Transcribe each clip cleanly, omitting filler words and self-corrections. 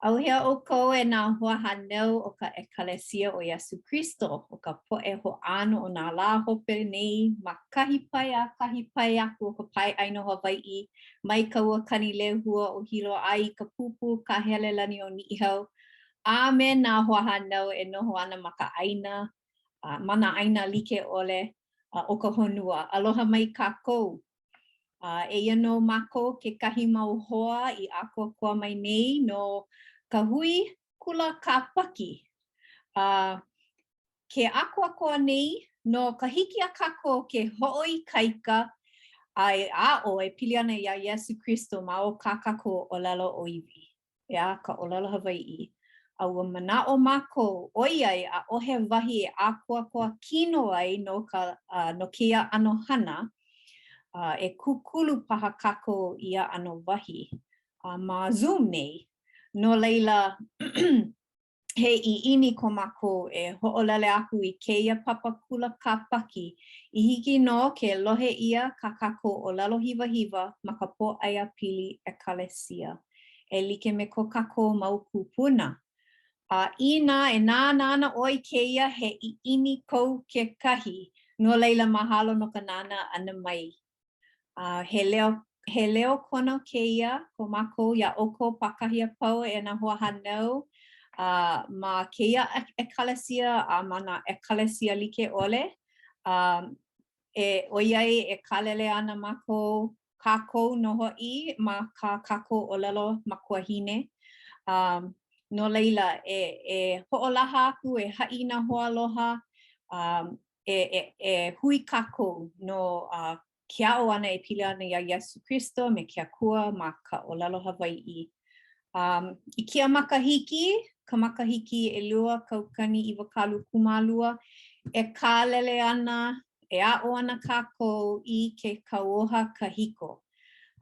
ʻAuhea ʻoukou e nā hoahānau o ka ʻEkalesia o Iesū Kristo, o ka poʻe hoʻāno o nā lā hope nei ma kahi pae a kahi pae aku o ka paeʻāina o Hawaiʻi, mai ka ua Kanilehua o Hilo a i ka pūpū Kahelelani o Niʻihau, a me nā hoahānau e noho ana ma ka ʻāina, ma nā ʻāina like ʻole o ka honua. Aloha mai kākou. A eia nō mākou kekahi mau hoa i ʻākoakoa mai nei no ka hui kula Kāpaki. A ke ʻākoakoa nei no ka hiki iā kākou ke hoʻoikaika a e aʻo e pili ana iā Iesū Kristo ma o kā kākou ʻōlelo ʻōiwi. ʻeā, ka ʻōlelo Hawaiʻi. A ua manaʻo mākou, ʻoiai ʻaʻohe wahi e ʻākoakoa kino ai no ka, no kēia ʻano hana, e kūkulu paha kākou i ia ʻano wahi ma Zoom nei. No laila, he ʻiʻini ko mākou e hoʻolele aku i kēia papa kula Kāpaki i hiki nō ke lohe ʻia kā kākou ʻōlelo hiwahiwa ma ka pōʻaiapili ʻekalesia, e like me ko kākou mau kūpuna. A inā e nānā ana ʻoe i kēia, he ʻiʻini kou kekahi, no laila mahalo no ka nānā ʻana mai. A he leo, he leo kono kēia ko mākou iā ʻoukou pākahi a pau e nā hoahānau a ma kēia ʻekalesia a ma nā ʻekalesia like ʻole, a e ʻoiai e kālele ana mākou, kākou nō hoʻi ma kā kākou ʻōlelo makuahine. A no laila, e, e hoʻolaha aku, e haʻi i nā hoaaloha, a e, e, e hui kākou no uh, ke aʻo ʻana e pili ana iā Iesū Kristo me ke Akua ma ka ʻōlelo Hawaiʻi. Um, I kēia makahiki, ka makahiki 2022, e kālele ana, e aʻo ana kākou i ke kauoha kahiko.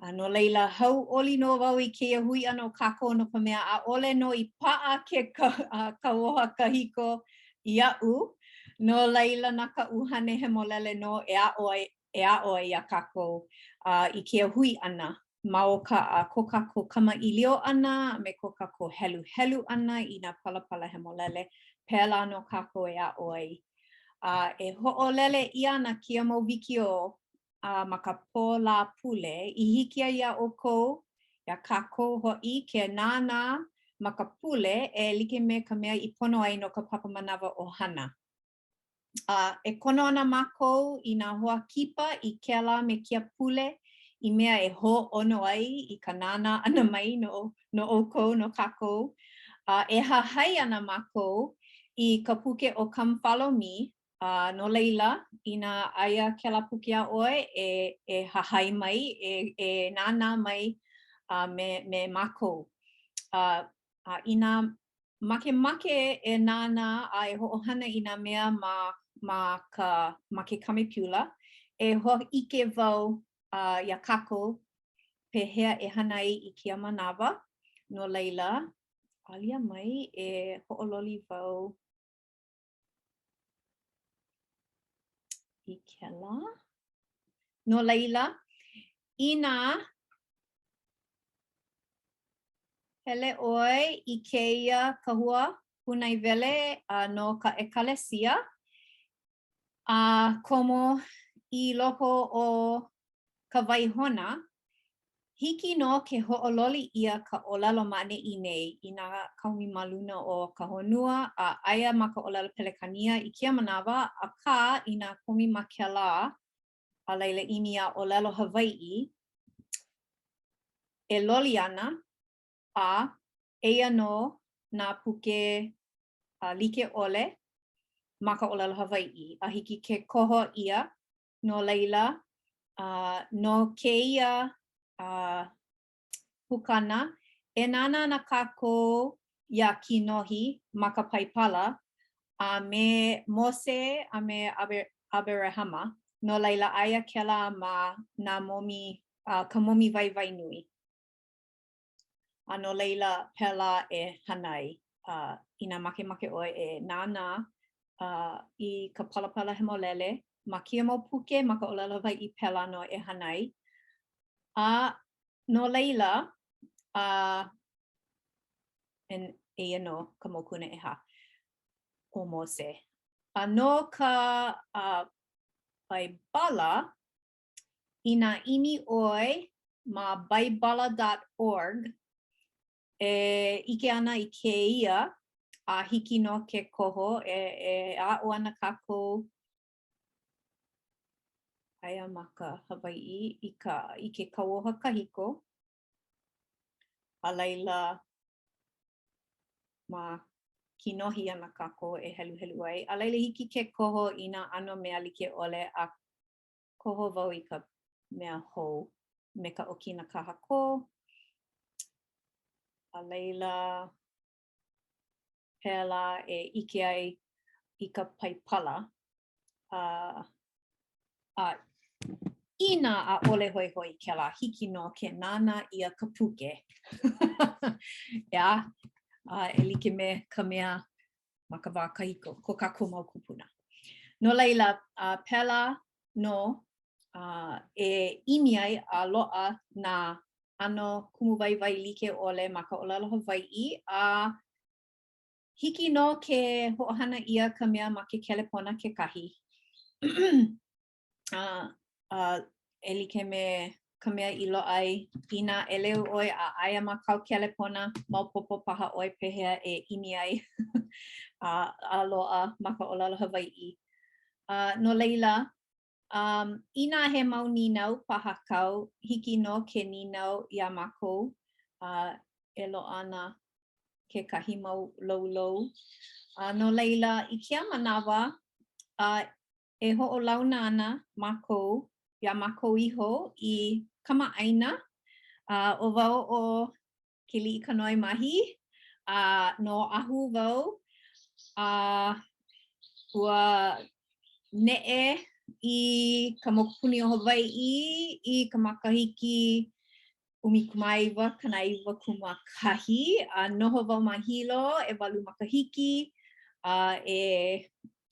A no laila, hauʻoli nō wau i kēia hui ʻana o kākou no ka mea, ʻaʻole nō i paʻa ke kauoha kahiko iaʻu, no laila na ka ʻUhane Hemolele nō e aʻo ai, e aʻo ai iā kākou uh, i kēia hui ʻana ma o ka, uh, ko kākou kamaʻilio ʻana a me ko kākou heluhelu ʻana i nā palapala hemolele, pēlā nō kākou e aʻo ai. A uh, e hoʻolele ʻia ana kēia mau wikiō a ma ka pō Lāpule, i hiki ai iā ʻoukou, iā kākou hoʻi, ke nānā ma ka pule e like me ka mea i pono ai no ka papa manawa ʻohana. A e kono ana mākou i nā hoa kipa i kēlā me kēia pule i mea e hōʻono ai i ka nānā ʻana mai no, no ʻoukou, no kākou. A e hahai ana mākou i ka puke ʻo Come Follow Me, A no laila, inā aia kēlā puke iā ʻoe, e, e hahai mai, e, e nānā mai a me, me mākou. A, a inā makemake e nānā a e hoʻohana i nā mea ma, ma, ka, ma ke kamepiula, e hōʻike wau uh, iā kākou pehea e hana ai i kēia manawa. No laila, alia mai e hoʻololi wau i kēlā. No laila, inā hele ʻoe i kēia kahua pūnaewele uh, no ka ʻekalesia, a komo i loko o ka waihona, hiki nō ke hoʻololi ʻia ka ʻōlelo ma ʻaneʻi nei inā kaomi ma luna o ka honua a aia ma ka ʻōlelo Pelekania i kēia manawa, akā inā komi ma kēlā, a laila ʻimi iā ʻōlelo Hawaiʻi, e loli ana, a eia nō nā puke like ʻole ma ka ʻōlelo Hawaiʻi, a hiki ke koho ʻia No laila, uh, no kēia uh, pukana, e nānā ana kākou iā Kinohi ma ka Paipala, a me Mose a me ʻAberahama. No laila, aia kēlā ma nā momi, uh, ka momi waiwai nui. A no laila, pēlā e hana ai. Uh, inā makemake ʻoe e nānā uh, i ka palapala hemolele ma kēia mau puke ma ka ʻōlelo Hawaiʻi, pēlā nō e hana ai. A no laila, uh, And eia nō ka mokuna ʻehā o Mose. A no ka uh, Baibala, inā ʻimi ʻoe ma baibala.org, e ʻike ana i kēia, a hiki nō ke koho, e, e aʻo ana kākou aia ma ka Hawaiʻi i ka i ke kauoha kahiko. A laila, ma kinohi ana kākou e heluhelu ai. A laila, hiki ke koho i nā ʻano mea like ʻole a koho wau i ka mea hou me ka ʻokina kahakō. A laila, pēlā e ʻike ai i ka Paipala. A, a inā ʻaʻole hoihoi kēlā, hiki nō ke nānā ʻia ka puke. ʻEā, a e like me ka mea ma ka wā kahiko, ko kākou mau kūpuna. No laila, a pēlā nō a, e ʻimi ai a loaʻa nā ʻano kumuwaiwai like ʻole ma ka ʻōlelo Hawaiʻi, a hiki nō ke hoʻohana ʻia ka mea ma ke kelepona kekahi. A, a e like me ka mea i loaʻa ai, inā ʻeleu ʻoe a aia ma kāu kelepona, maopopo paha ʻoe pehea e ʻimi ai a, a loaʻa ma ka ʻōlelo Hawaiʻi. A, no laila, um, inā he mau nīnau paha kāu, hiki nō ke nīnau iā mākou, a e loaʻa ana kekahi mau loulou. A no laila, i kēia manawa, a e hoʻolauna ana mākou iā mākou iho i kamaʻāina. A ʻo wau ʻo Keliʻikanoe Mahi, a no Oʻahu wau, a ua neʻe i ka mokupuni o Hawaiʻi i ka makahiki 1991, a noho wau ma Hilo ʻewalu makahiki, a e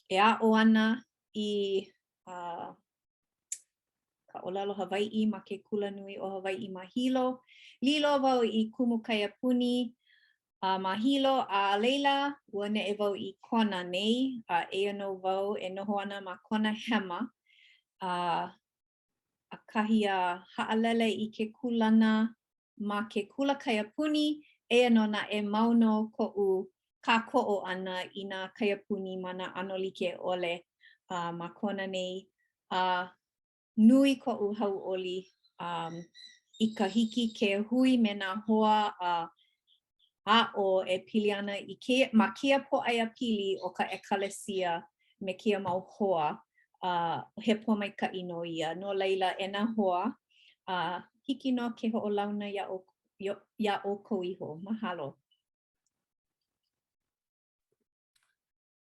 e aʻo ana i uh, ka ʻōlelo Hawaiʻi ma ke Kulanui o Hawaiʻi ma Hilo. Lilo wau i kumu kaiapuni uh, ma Hilo, a laila, ua neʻe wau i Kona nei, a eia nō wau e noho ana ma Kona Hema. Uh, ʻakahi a haʻalele i ke kūlana ma ke kula kaiapuni, eia nō naʻe mau nō koʻu kākoʻo ʻana i nā kaiapuni ma nā ʻano like ʻole uh, ma Kona nei. A nui koʻu hauʻoli um, i ka hiki ke hui me nā hoa a aʻo e pili ana i kēia, ma kēia pōʻaiapili o ka ʻekalesia me kēia mau hoa, uh, he pōmaikaʻi nō ia. No laila, e nā hoa, uh, hiki nō ke hoʻolauna iā, iā ʻoukou iho. Mahalo.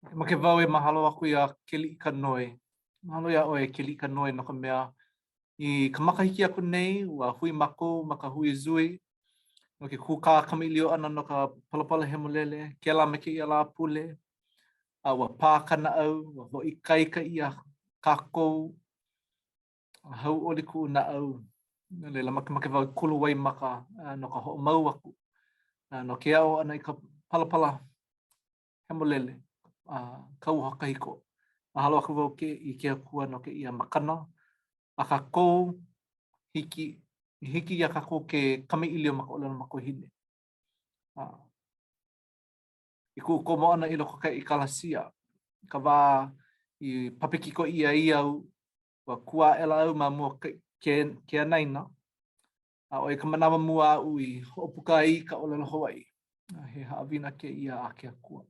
Makemake wau e mahalo aku iā Keliʻikanoe. Mahalo iā ʻoe, Keliʻikanoe, no ka mea, i ka makahiki aku nei, ua hui mākou ma ka hui Zui no ke kūkā kamaʻilio ʻana no ka palapala hemolele, kēlā me kēia Lāpule, a ua pā ka naʻau, ua hoʻoikaika ʻia kākou, a hauʻoli kuʻu naʻau. No laila, makemake wau e kulu waimaka no ka hoʻomau aku, no ke aʻo ʻana i ka palapala hemolele, a kauoha kahiko. Mahalo aku wau ke, i ke Akua no kēia makana a kākou hiki, i hiki iā kākou ke kamaʻilio ma ka ʻōlelo makuahine. A, i kuʻu komo ʻana i loko o ka ʻekalesia, i ka wā i papekiko ʻia ai au, ua kū aʻela au ma mua o ke, ke anaina, A ʻo ia ka manawa mua aʻu i hoʻopuka ai i ka ʻōlelo Hawaiʻi. A he haʻawina kēia a ke Akua.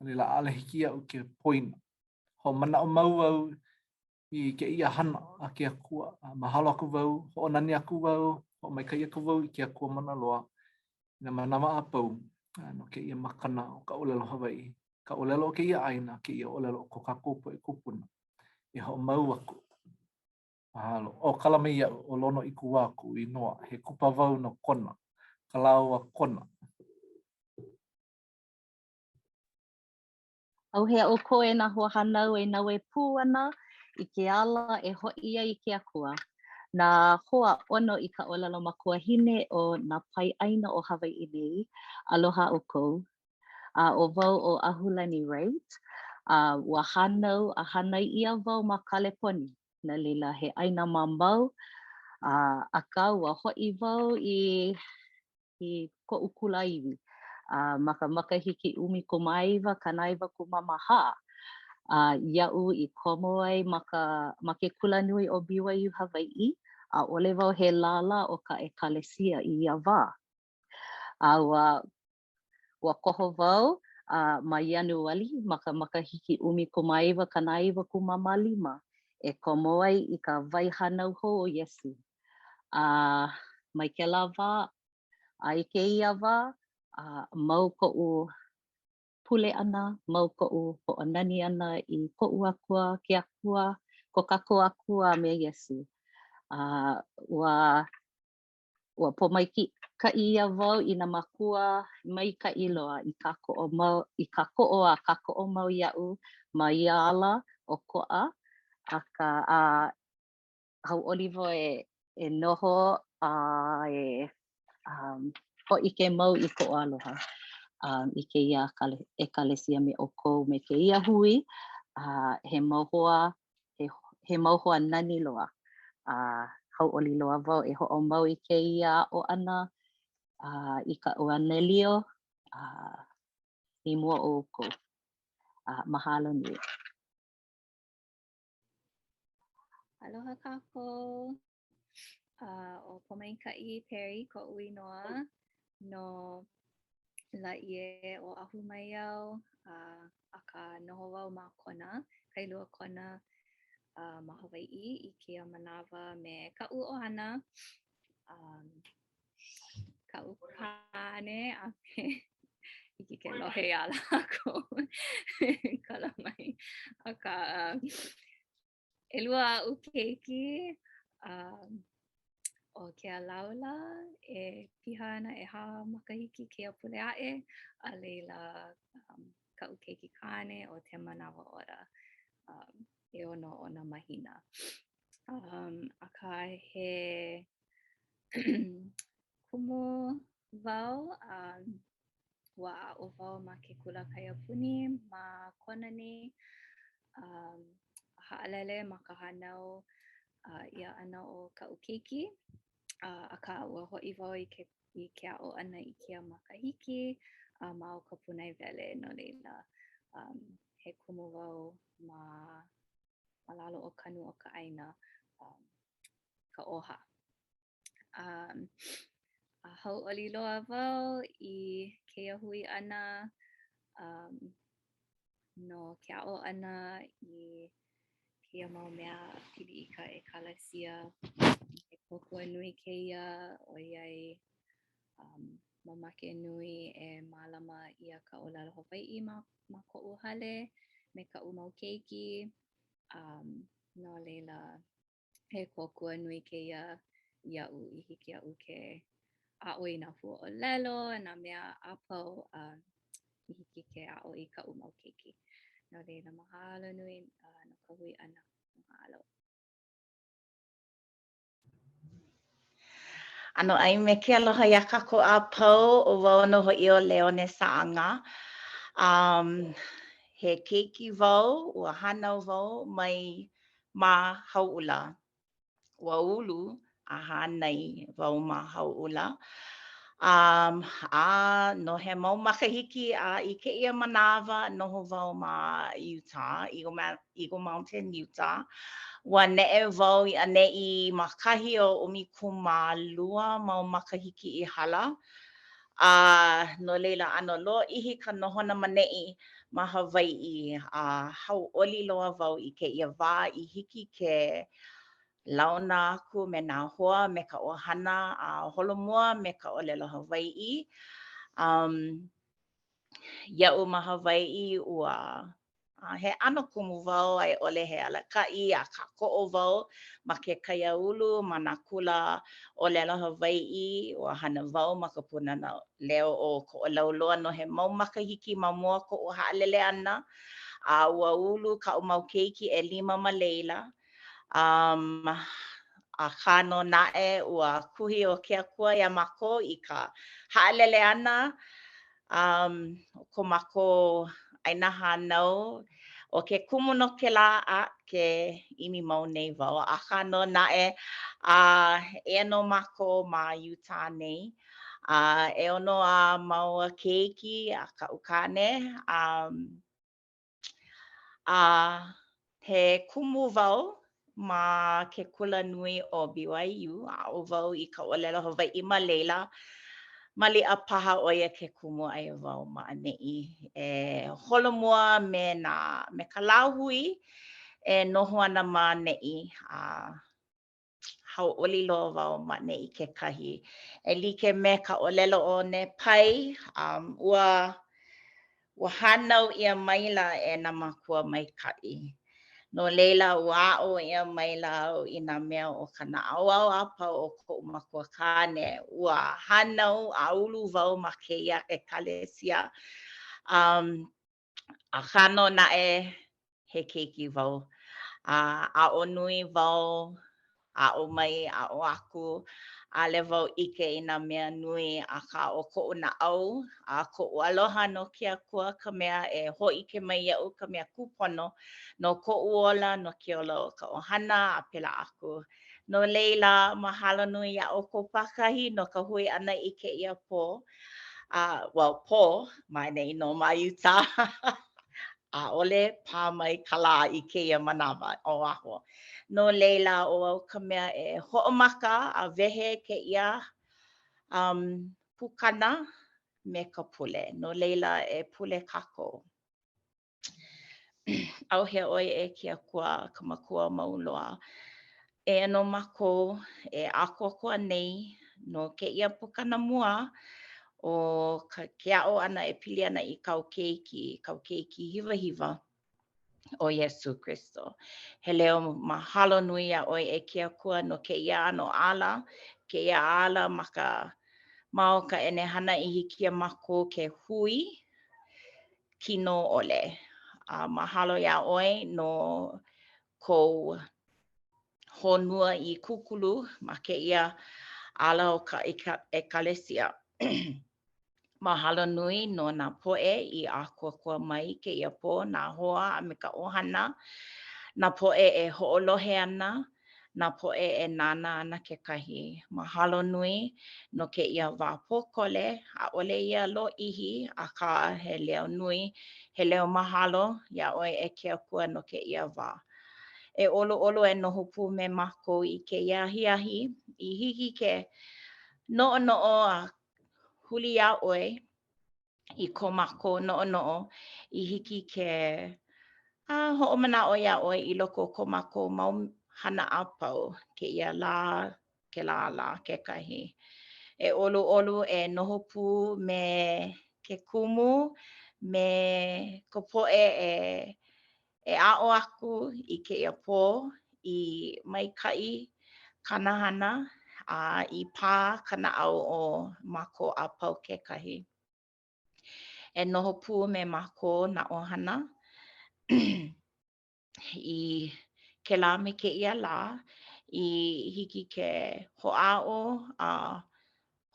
No laila, ʻaʻole hiki iaʻu ke poina. Hoʻomanaʻo mau au i kēia hana a ke Akua. A mahalo aku wau, hoʻonani aku wau, hoʻomaikaʻi aku wau i ke Akua mana loa i nā manawa a pau no kēia makana o ka ʻōlelo Hawaiʻi, ka ʻōlelo o kēia ʻāina, kēia ʻōlelo o ko kākou poʻe kūpuna e hoʻomau aku. Mahalo. ʻO kala mai iaʻu, ʻo Lonoikuwā kuʻu inoa. He kupa wau no Kona. Kalaoa Kona. ʻAuhea ʻoukou e nā hoahānau e naue pū ana i ke ala e hoʻi ai i ke Akua. Nā hoa ʻono i ka ʻōlelo makuahine o nā pae ʻāina o Hawaiʻi nei, aloha ʻoukou. A ʻo wau ʻo Ahulani Wright. A ua hānau a hānai ʻia wau ma Kaleponi, no laila he ʻāina mamao, a akā ua hoʻi wau i i koʻu kulāiwi a ma ka makahiki 1994, a iaʻu i komo ai ma ka ma ke kulanui o BYU Hawaiʻi, ʻaʻole wau he lālā o ka ʻekalesia i ia wā. A ua ua koho wau a ma Ianuali ma ka makahiki 1995 e komo ai i ka wai hānau hou o Iesū. A mai kēlā wā a i kēia wā, a mau koʻu pule ʻana, mau koʻu hoʻonani ʻana i koʻu Akua, ke Akua, ko kākou Akua a me Iesū. A ua ua pōmaikaʻi ʻia wau i nā mākua maikaʻi loa i kākoʻo mau i kākoʻo a kākoʻo mau iaʻu ma ia ala ʻokoʻa, akā a hauʻoli wau e e noho a e um, hōʻike mau i koʻu aloha um, i kēia ʻekalesia me ʻoukou me kēia hui uh, he mau hoa he, he mau hoa nani loa a uh, hauʻoli loa wau e hoʻomau i kēia aʻo ʻana uh, i ka ʻeuanelio uh, i mua o ʻoukou. Uh, mahalo nui. Aloha kākou. Uh, ʻo Pōmaikaʻi Perry koʻu inoa no Laie Oʻahu mai au, uh, akā noho wau ma Kona, Kailua Kona uh, ma Hawaiʻi i kēia manawa me kaʻu ʻohana, um, kaʻu kāne a me hiki ke lohe iā lākou kala mai. Akā, ʻelua aʻu keiki, um, ʻo Kealaula e piha ana ʻehā makahiki kēia pule aʻe, a laila um, kaʻu keiki kāne ʻo Te Manawaora, um, ʻeono ona mahina. Um, akā he kumu wau, um, ua aʻo wau ma ke kula kaiapuni ma Kona nei, um, haʻalele ma ka hānau uh, ʻia ʻana o kaʻu keiki, uh, akā ua hoʻi wau i ke, i ke aʻo ʻana i kēia makahiki uh, ma o ka pūnaewele, no laila, um, he kumu wau ma, ma lalo o Ka Nū O Ka ʻAina, um, ka OHA. Um, a hauʻoli loa wau i kēia hui ʻana um, no ke aʻo ʻana i kēia mau mea pili i ka ʻekalesia. He kōkua nui kēia ʻoiai um, mamake nui e mālama ʻia ka ʻōlelo Hawaiʻi ma, ma koʻu hale me kaʻu mau keiki. Um, no laila, he kōkua nui kēia iaʻu i hiki iaʻu ke aʻo i nā huaʻōlelo, nā mea a pau uh, i hiki ke aʻo i kaʻu mau keiki. No laila, mahalo nui uh, no ka hui ʻana. Mahalo. ʻAnoʻai me ke aloha iā kākou a pau, ʻo wau nō hoʻi ʻo Leone Saʻaga. Um, he keiki wau, ua hānau wau mai ma Hauʻula. Ua ulu a hānai wau ma Hauʻula. Um, a no he mau makahiki a i kēia manawa, noho wau ma Utah, Eagle, Eagle Mountain, Utah. Ua neʻe wau i ʻaneʻi ma kahi o 12 mau makahiki i hala. A no laila, ʻano lōʻihi ka nohona ma neʻi ma Hawaiʻi, a hauʻoli loa wau i kēia wā i hiki ke launa aku me nā hoa, me ka ʻohana, a holomua me ka ʻōlelo Hawaiʻi. Um, iaʻu ma Hawaiʻi, ua he ʻano kumu wau a i ʻole he alakaʻi a kākoʻo wau ma ke kaiāulu ma nā kula ʻōlelo Hawaiʻi. Ua hana wau ma ka Pūnana Leo o Koʻolauloa no he mau makahiki ma mua koʻu haʻalele ʻana, a ua ulu kaʻu mau keiki ʻelima ma laila. Um, Akā nō naʻe, ua kuhi ʻo ke Akua iā mākou i ka haʻalele ʻana um, o ko mākou ʻāina hānau. ʻO ke kumu no kēlā a ke ʻimi mau nei wau, akā nō naʻe, a eia nō mākou ma Utah nei. A ʻeono a māua keiki a kaʻu kāne, um, A he kumu wau ma ke kula nui ʻo BYU, aʻo wau i ka ʻōlelo Hawaiʻi ma laila. Maliʻa paha ʻo ia ke kumu aia wau ma ʻaneʻi e holomua me nā me ka lāhui e noho ana ma ʻaneʻi a hauʻoli loa wau ma ʻaneʻi kekahi. E like me ka ʻōlelo o Nepai, um, ua ua hānau ʻia maila e nā mākua maikaʻi. No laila, ua aʻo ʻia maila au i nā mea o ka naʻauao a pau o koʻu makuakāne. Ua hānau a ulu wau ma kēia ʻekalesia. Um, Akā nō naʻe, he keiki wau. A aʻo nui wau, aʻo mai, aʻo aku. ʻAʻole wau ʻike i nā mea nui, akā ʻo koʻu naʻau a koʻu aloha no ke Akua ka mea e hōʻike mai iaʻu ka mea kūpono no koʻu ola, no ke ola o ka ʻohana, a pēlā aku. No laila, mahalo nui iā ʻoukou pākahi no ka hui ʻana i kēia pō. A well, pō, ma ʻaneʻi nō ma Utah. ʻAʻole pā mai ka lā i kēia manawa Oʻahu. No laila, ʻo au ka mea e hoʻomaka a wehe kēia um, pukana me ka pule. No laila, e pule kākou. ʻAuhea ʻoe e ke Akua, ka Makua mau loa. Eia nō mākou e ʻākoakoa nei no kēia pukana mua o ka ke aʻo ʻana e pili ana i kāu keiki, kāu keiki hiwahiwa ʻo Iesū Kristo. He leo mahalo nui iā ʻoe e ke Akua no kēia ʻano ala, kēia ala ma ka ma o ka ʻenehana i hiki iā mākou ke hui kino ʻole. A mahalo iā ʻoe no kou honua i kūkulu ma kēia ala o ka ʻekalesia. Mahalo nui no nā poʻe i ʻākoakoa mai kēia pō, nā hoa a me ka ʻohana, nā poʻe e hoʻolohe ana, nā poʻe e nānā ana kekahi. Mahalo nui no kēia wā pōkole, ʻaʻole ia lōʻihi, akā he leo nui, he leo mahalo iā ʻoe e ke Akua no kēia wā. E ʻoluʻolu e noho pū me mākou i kēia ahiahi i hiki ke noʻonoʻo a huli iā ʻoe i ko mākou noʻonoʻo i hiki ke a hoʻomanaʻo iā ʻoe i loko o ko mākou mau hana a pau, kēia lā, kēlā lā kekahi. E ʻoluʻolu e noho pū me ke kumu, me ka poʻe e e aʻo aku i kēia pō i maikaʻi kāna hana a i pā ka naʻau o mākou a pau kekahi. E noho pū me mākou nā ʻohana i kēlā me kēia lā i hiki ke hoʻāʻo a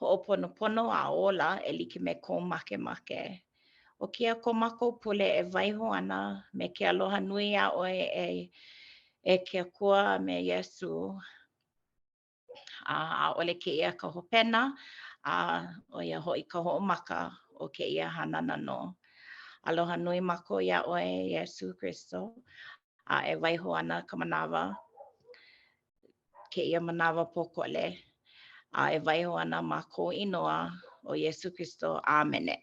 hoʻoponopono a ola e like me kou makemake. ʻO kēia ko mākou pule e waiho ana me ke aloha nui iā ʻoe e e ke Akua a me Iesū. A ʻaʻole kēia ka hopena, a ʻo ia hoʻi ka hoʻomaka o kēia hanana nō. Aloha nui mākou iā ʻoe, Iesū Kristo, a e waiho ana ka manawa kēia manawa pōkole, a e waiho ana ma kou inoa ʻo Iesū Kristo. ʻĀmene.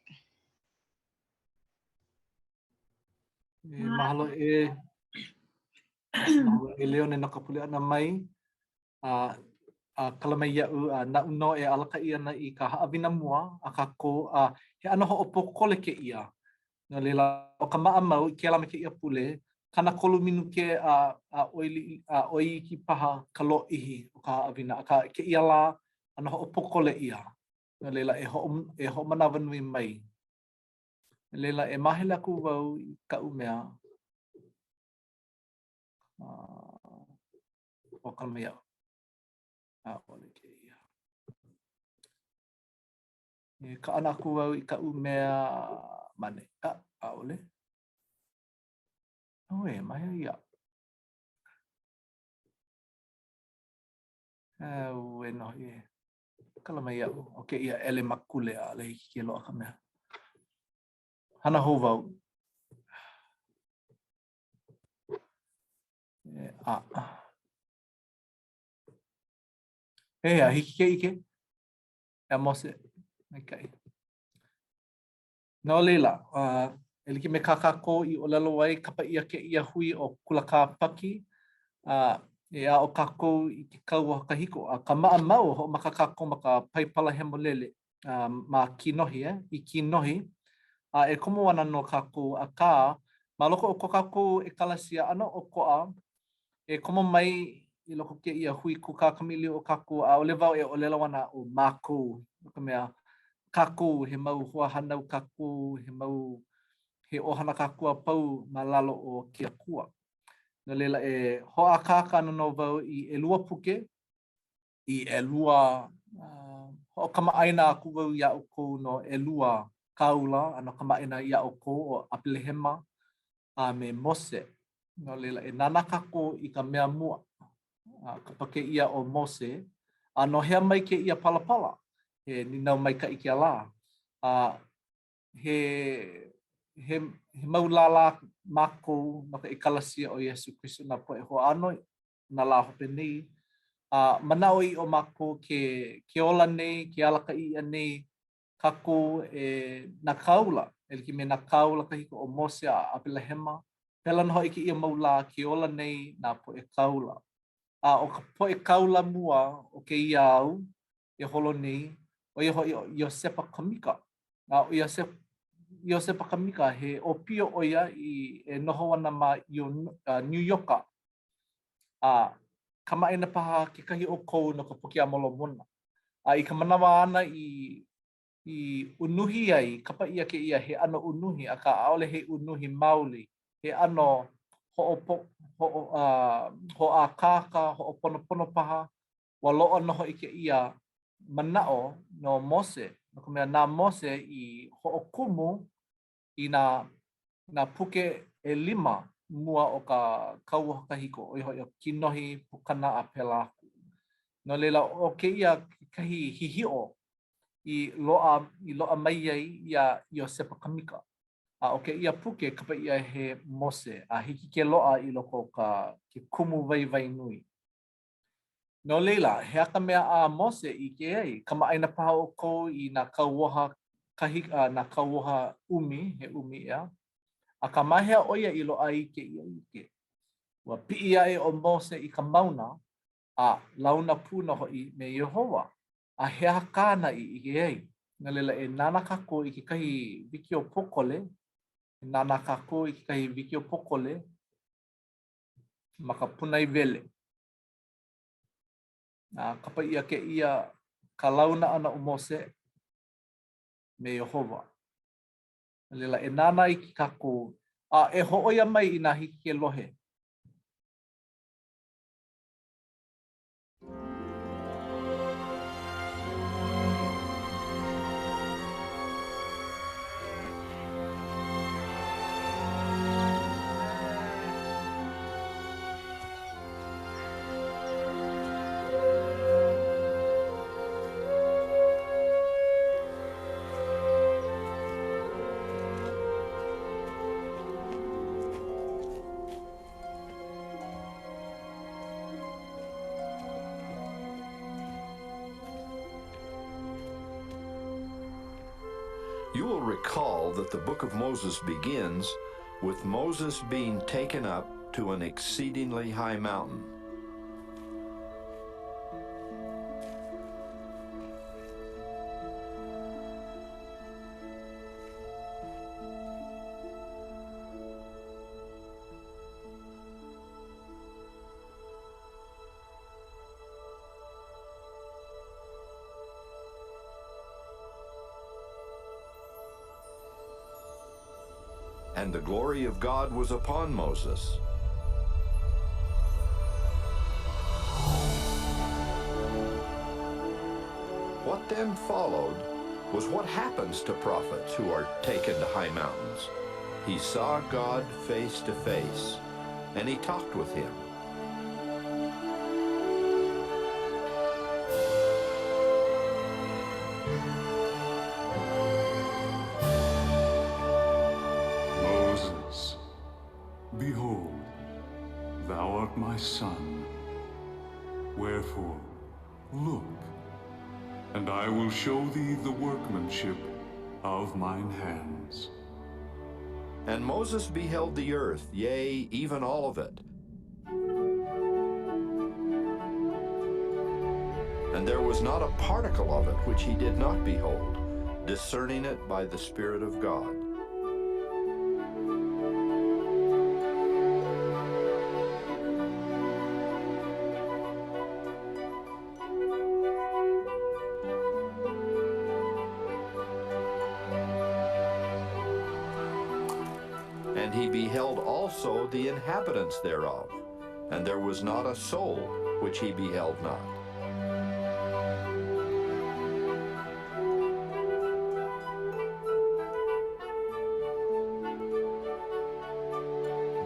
E mahalo e mahalo e Leone no ka pule ʻana mai a a kala mai iaʻu a naʻu nō e alakaʻi ana i ka haʻawina mua a kākou a he ʻano hoʻopōkole kēia No laila, ʻo ka maʻamau i kēlā me kēia pule, 30 minuke a a ʻoi liʻi a ʻoi iki paha ka lōʻihi o ka haʻawina, akā i kēia lā, ʻano hoʻopōkole ʻia. No laila, e hoʻo e hoʻomanawanui mai. No laila, e māhele aku wau i kaʻu mea. Uh, o ka mea. ʻAʻole kēia. E kaʻana aku au i kaʻu mea mane. A, ʻaʻole. Auē, ma hea ia? Auē nō hoʻi e. Kala mai iaʻu. ʻO kēia ʻelemakule, ʻaʻole hiki ke loaʻa ka mea. Hana hou wau. E, a. Pehea, hiki ke ʻike? Iā Mose, maikaʻi. No laila, uh, e like me kā kākou i ʻōlelo ai, kapa ʻia kēia hui ʻo Kula Kāpaki, uh, e aʻo kākou i ke kauoha kahiko. A ka maʻamau, hoʻomaka kākou ma ka Paipala Hemolele, uh, ma Kinohi, eh? i Kinohi, a e komo ana nō kākou, akā, ma loko o ko kākou ʻekalesia ʻano ʻokoʻa, e komo mai i loko o kēia hui kūkā kamaʻilio o kākou, ʻaʻole wau e ʻōlelo ana ʻo mākou, no ka mea, kākou, he mau hoahānau kākou, he mau, he ʻohana kākou a pau ma lalo o ke Akua. No laila, e hoʻākāka ana nō wau i ʻelua puke, i ʻelua, uh, hoʻokamaʻāina aku wau iā ʻoukou no ʻelua kāula a no kamaʻāina iā ʻoukou ʻo ʻApelehema a me Mose. No laila, e nānā kākou i ka mea mua. A kapa kēia ʻo Mose. A no hea mai kēia palapala? He nīnau maikaʻi kēlā. A he, he, he mau lālā mākou no ka ʻEkalesia o Iesū Kristo nā poʻe hoʻāno nā lā hope nei. A manaʻoʻiʻo mākou ke, ke ola nei, ke alakaʻi ʻia nei kākou e nā kāula, e like me nā kāula kahiko ʻo Mose a ʻApelahema, pēlā nō hoʻi kēia mau lā ke ola nei nā poʻe kāula. A ʻo ka poʻe kāula mua o kēia au e holo nei, ʻo ia hoʻi ʻo Iosepa Kamika. A ʻo Iosepa, Iosepa Kamika, he ʻōpio ʻo ia i e noho ana ma Niu Ioka. A kamaʻāina paha kekahi o ʻoukou no ka Puke a Molomona. A i ka manawa āna i i unuhi ai, kapa ʻia kēia he ʻano unuhi, akā ʻaʻole he unuhi maoli, he ʻano hoʻopo, hoʻo, uh, hoʻākāka, hoʻoponopono paha, ua loaʻa nō hoʻi kēia manaʻo no Mose, no ka mea, na Mose i hoʻokumu i nā, nā puke ʻelima mua o ka Kauoha Kahiko, ʻo ia hoʻi ʻo Kinohi, Pukana a pēlā aku. No laila, ʻo kēia kekahi hihiʻo i loaʻa, i loaʻa mai ai iā Iosepa Kamika. A ʻo kēia puke, kapa ʻia he Mose, a hiki ke loaʻa i loko o ka, ke kumu waiwai nui. No laila, he aha ka mea a Mose i ʻike ai? Kamaʻāina paha ʻoukou i nā kauoha kahi, uh, nā kauoha ʻumi, he ʻumi ʻeā. Akā ma hea ʻo ia i loaʻa ai kēia ʻike? Ua piʻi aʻe ʻo Mose i ka mauna, a launa pū nō hoʻi me Iēhova. A he aha kāna i ʻike ai? No laila, e nānā kākou i kekahi wikiō pōkole, e nānā kākou i kekahi wikiō pōkole ma ka pūnaewele. A kapa ʻia kēia ka launa ʻana o Mose me Iēhova. No laila, e nānā iki kākou, a e hōʻoia mai inā hiki ke lohe. You will recall that the book of Moses begins with Moses being taken up to an exceedingly high mountain. And the glory of God was upon Moses. What then followed was what happens to prophets who are taken to high mountains. He saw God face to face, and he talked with him. Moses, behold, thou art my son. Wherefore, look, and I will show thee the workmanship of mine hands. And Moses beheld the earth, yea, even all of it. And there was not a particle of it which he did not behold, discerning it by the Spirit of God. And he beheld also the inhabitants thereof, and there was not a soul which he beheld not.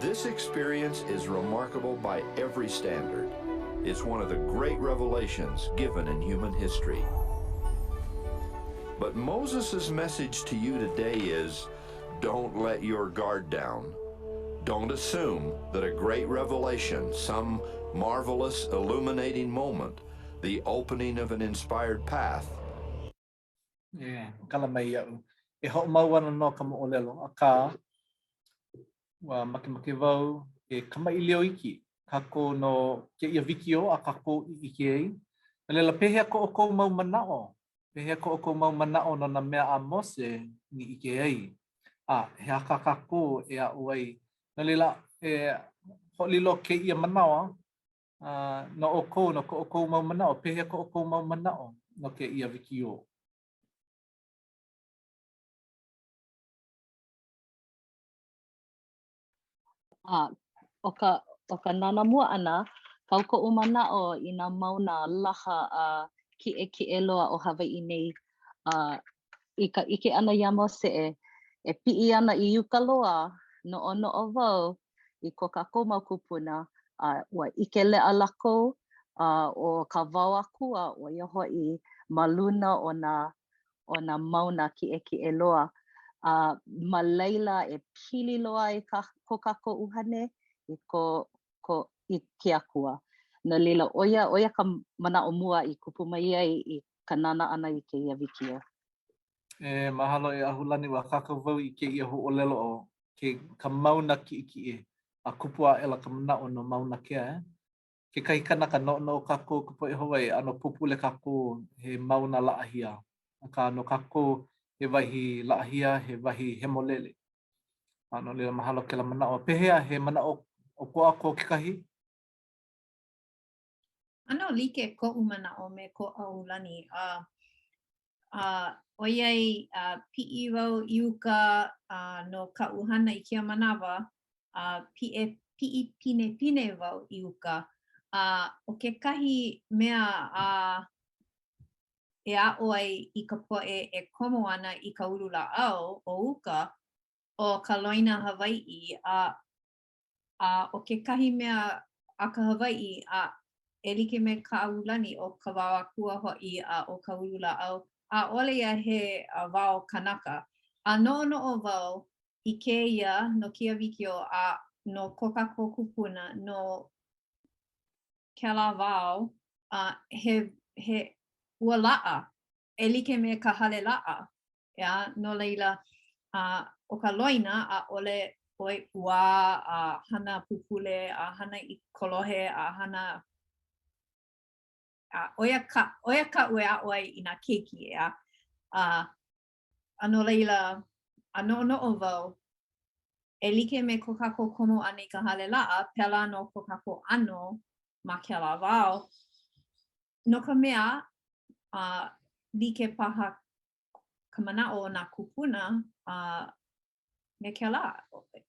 This experience is remarkable by every standard. It's one of the great revelations given in human history. But Moses' message to you today is, don't let your guard down. Don't assume that a great revelation, some marvelous illuminating moment, the opening of an inspired path, E kala mai iaʻu. E hoʻomau ana nō ka moʻolelo, akā, ua makemake wau e kamaʻilio iki kākou no kēia wikiō a kākou i ʻike ai. No laila, pehea ko ʻoukou mau manaʻo? Pehea ko ʻoukou mau manaʻo no nā mea a Mose i ʻike ai? A he aha kā kākou e aʻo ai? No laila, e hoʻolilo kēia manawa no ʻoukou, no ko ʻoukou mau manaʻo. Pehea ko ʻoukou mau manaʻo no kēia wikiō? A ʻo ka, ʻo ka nānā mua ʻana, kau koʻu manaʻo i nā mauna laha a kiʻekiʻe loa o Hawaiʻi nei. A i ka ʻike ʻana iā Mose e, e piʻi ana i uka loa, noʻonoʻo wau i ko kākou mau kūpuna, a ua ʻike leʻa lākou, a ʻo ka wao akua, ʻo ia hoʻi ma luna o nā o nā mauna kiʻekiʻe loa, a ma laila e pili loa ai ka, ko kākou ʻuhane i ko, ko, i ke akua. No laila, ʻo ia, ʻo ia ka manaʻo mua i kupu mai ai i ka nānā ʻana i kēia wikiō. E, mahalo e Ahulani, ua kākau wau i kēia huaʻōlelo ʻo ke, ka mauna kiʻekiʻe, a kupu aʻela ka manaʻo no Mauna Kea, eh? Kekahi kanaka, noʻonoʻo kākou ka poʻe Hawaiʻi, ʻano pupule kākou he mauna laʻahia. Akā, no kākou he wahi laʻahia, he wahi hemolele. A no laila, mahalo kēlā manaʻo. Pehea, he manaʻo ʻokoʻa ko kekahi? ʻAno like koʻu manaʻo me ko ʻAhulani. A, a ʻoiai a piʻi wau i uka a no kaʻu hana i kēia manawa, a piʻe, piʻi pinepine wau i uka. A ʻo kekahi mea a e aʻo ai i ka poʻe e komo ana i ka ululāʻau o uka, ʻo ka loina Hawaiʻi, a a ʻo kekahi mea a ka Hawaiʻi, a e like me kā ʻAhulani, ʻo ka wao akua hoʻi a ʻo ka ululāʻau, ʻaʻole ia he wao kanaka. A noʻonoʻo wau i kēia no kēia wikiō a no ko kākou kūpuna no kēlā wao a he he ua laʻa e like me ka hale laʻa ʻeā no laila a ʻo ka loina ʻaʻole ʻoe ʻuā a hana pupule a hana i kolohe a hana a ʻo ia ka ʻo ia kaʻu e aʻo ai i nā keiki ʻeā a A no laila, a noʻonoʻo wau, e like me ko kākou komo ʻana i ka hale laʻa, pēlā nō ko kākou ʻano ma kēlā wao. No ka mea, a like paha ka manaʻo o nā kūpuna, a me kēlā,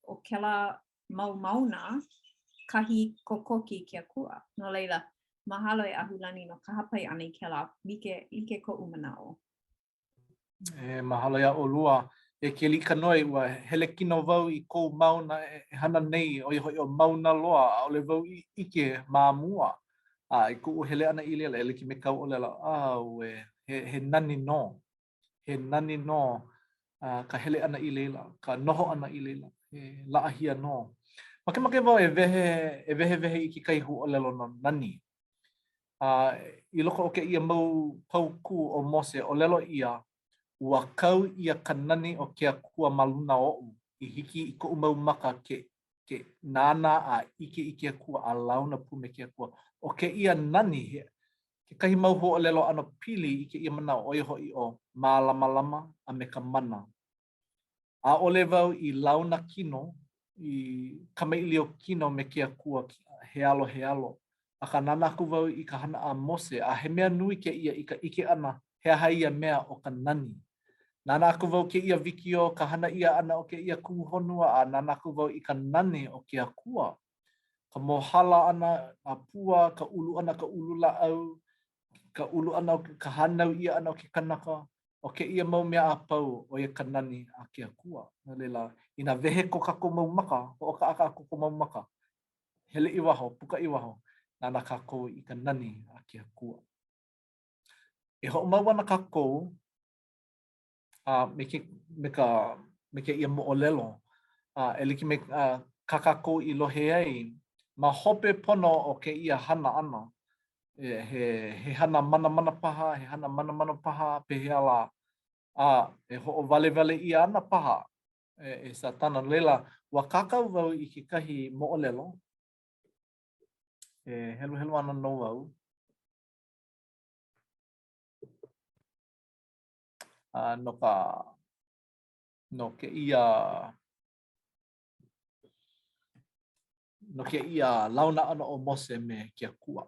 ʻo kēlā mau mauna, kahi kokoke i ke akua. No laila. Mahalo e ʻAhulani no ka hāpai ʻana i kēlā like, like koʻu manaʻo. E mahalo iā ʻolua. E Keliʻikanoe, ua hele kino wau i kou mauna e hana nei, ʻo ia hoʻi ʻo Mauna Loa, ʻaʻole wau i ʻike ma mua. A i koʻu hele ʻana i laila, e like me kāu ʻōlelo, auē, he, he nani nō. He nani nō uh, ka hele ʻana i laila, ka noho ʻana i laila, he laʻahia nō. Makemake wau e wehe, e wehewehe i kekahi huaʻōlelo no nani. A i loko o kēia mau paukū o Mose, ʻōlelo ʻia, Ua kau ʻia ka nani o ke Akua ma luna oʻu, i hiki i koʻu mau maka ke, ke nānā a ʻike i ke Akua a launa pū me ke Akua. ʻO kēia nani, he kekahi mau huaʻōlelo ʻano pili i kēia manaʻo, ʻo ia hoʻi ʻo mālamalama a me ka mana. ʻAʻole wau i launa kino, i kamaʻilio kino me ke Akua he alo he alo, akā nānā aku wau i ka hana a Mose, a he mea nui kēia i ka ʻike ʻana he aha ia mea ʻo ka nani. Nānā aku wau kēia wikiō, ka hana ʻia ʻana o kēia kumuhonua, a nānā aku wau i ka nani o ke Akua, ka mōhala ʻana nā pua, ka ulu ʻana ka ululāʻau, ka ulu ʻana o ka hānau ʻia ʻana o ke kanaka, ʻO kēia mau mea a pau, ʻo ia ka nani a ke Akua. No laila, inā wehe ko kākou mau maka, hoʻokaʻakaʻa ko kākou mau maka, hele i waho, puka i waho, nānā kākou i ka nani a ke Akua. E hoʻomau ana kākou a me ke, me ka, me kēia moʻolelo, a e like me a, kā kākou i lohe ai, ma hope pono o kēia hana ʻana, he, he hana manamana paha, he hana manamana paha, pehea lā, a e hoʻowalewale ʻia ana paha e, e Satana. No laila, ua kākau wau i kekahi moʻolelo, e heluhelu ana nō au. A no ka, no kēia no kēia launa ʻana o Mose me ke Akua.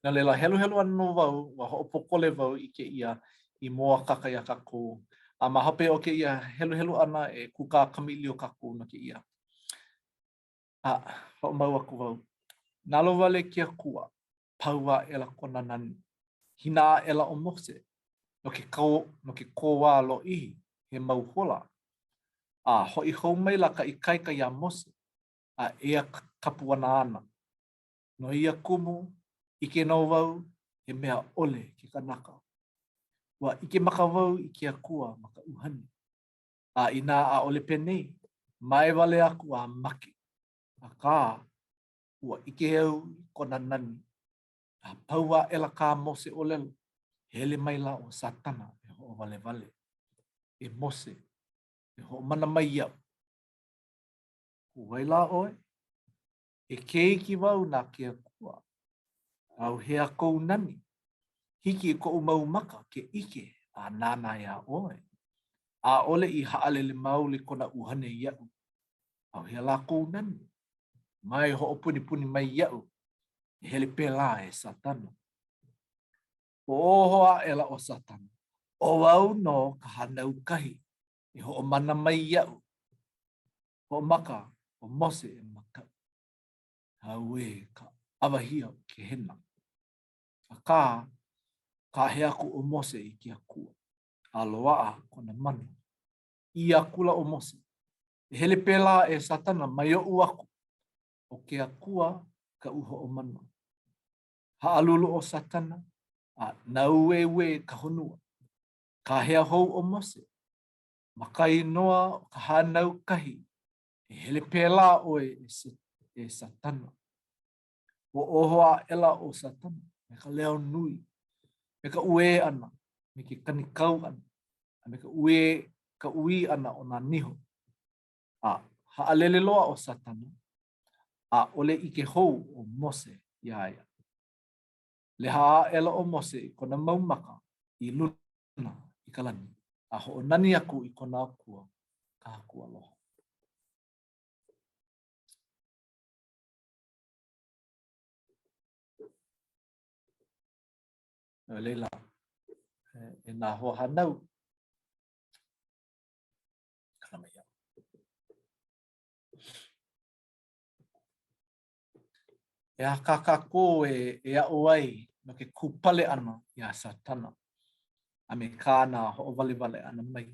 No laila, heluhelu ana nō wau, ua hoʻopōkole wau i kēia i mōakāka iā kākou. A ma hope o kēia heluhelu ʻana, e kūkā kamaʻilio kākou no kēia. A, hoʻomau aku wau. Nalowale ke Akua, pau aʻela kona nani. Hina aʻela ʻo Mose no ke kō, no ke kōwā lōʻihi, he mau hola. A hoʻi hou maila ka ikaika iā Mose, a ea ka puana āna. No ia kumu, ʻike nō wau, he mea ʻole ke kanaka. Ua ʻike maka wau i ke Akua ma ka ʻuhane. A inā ʻaʻole penei, mae wale aku a make. Akā, ua ʻike au i kona nani. A pau aʻela kā Mose ʻōlelo, hele maila ʻo Sātana e hoʻowalewale. E Mose, e hoʻomana mai iaʻu. ʻO wai lā ʻoe? He keiki wau na ke Akua. ʻAuhea kou nani? Hiki i koʻu mau maka ke ʻike a nānā iā ʻoe. ʻAʻole i haʻalele maoli kona ʻuhane iaʻu. ʻAuhea lā kou nani? Mai hoʻopunipuni mai iaʻu. E hele pēlā e Sātana. Hoʻōho aʻela ʻo Sātana, ʻO wau nō ka hānau kahi e hoʻomana mai iaʻu. Hoʻomaka ʻo Mose e makaʻu. Auē ka ʻawahia o Kehena. Akā, kāhea aku ʻo Mose i ke Akua, a loaʻa kona mana. ʻĪ akula ʻo Mose, E hele pēlā e Sātana mai oʻu aku, ʻo ke Akua kaʻu hoʻomana. Haʻalulu ʻo Sātana, a nāueue ka honua. Kāhea hou ʻo Mose, Ma ka inoa o ka hānau kahi, e hele pēlā ʻoe e Sātana. Hoʻōho aʻela ʻo Sātana me ka leo nui, me ka uē ʻana, me ke kanikau ʻana, a me ka uē, ka ʻuī ʻana o nā niho. A haʻalele loa ʻo Sātana, ʻaʻole ʻike hou ʻo Mose iā ia. Leha aʻela ʻo Mose i kona mau maka i luna i ka lani, a hoʻonani aku i kona Akua, ka Haku aloha. No laila, e nā hoahānau, kala mai au. He aha kā kākou e, e aʻo ai no ke kūpale ʻana iā Sātana a me kāna hoʻowalewale ʻana mai?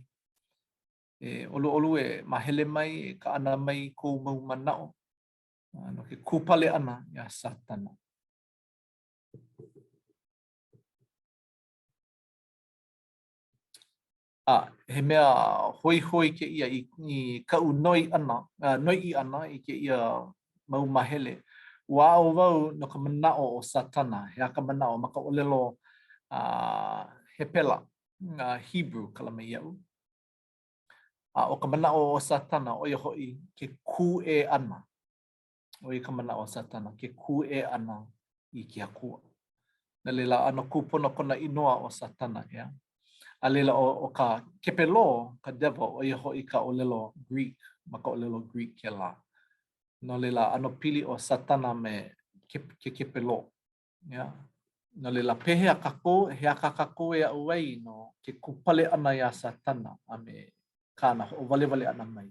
E ʻoluʻolu e mahele mai, e kaʻana mai kou mau manaʻo no ke kūpale ʻana iā Sātana. A he mea hoihoi kēia i, i kaʻu noi ʻana, noiʻi ʻana i kēia mau mahele. Ua aʻo wau no ka manaʻo o Sātana, he aha ka manaʻo ma ka ʻōlelo uh, Hepela, uh, Hebrew kala mai iaʻu. A ʻo ka manaʻo o Sātana, ʻo ia hoʻi ke kūʻē ʻana. ʻO ia ka manaʻo o Sātana, ke kūʻē ʻana i ke Akua. No laila, ʻano kūpono kona inoa ʻo Sātana, ʻeā? A laila, ʻo, ʻo ka kepelō, ka devil, ʻo ia hoʻi ka ʻōlelo Greek, ma ka ʻōlelo Greek kēlā. No laila, ʻano pili ʻo Sātana me ke, ke kepelō. ʻEā? No laila, pehea kākou, he aha kā kākou e aʻo ai no ke kūpale ʻana iā Sātana a me kāna hoʻowalewale ʻana mai?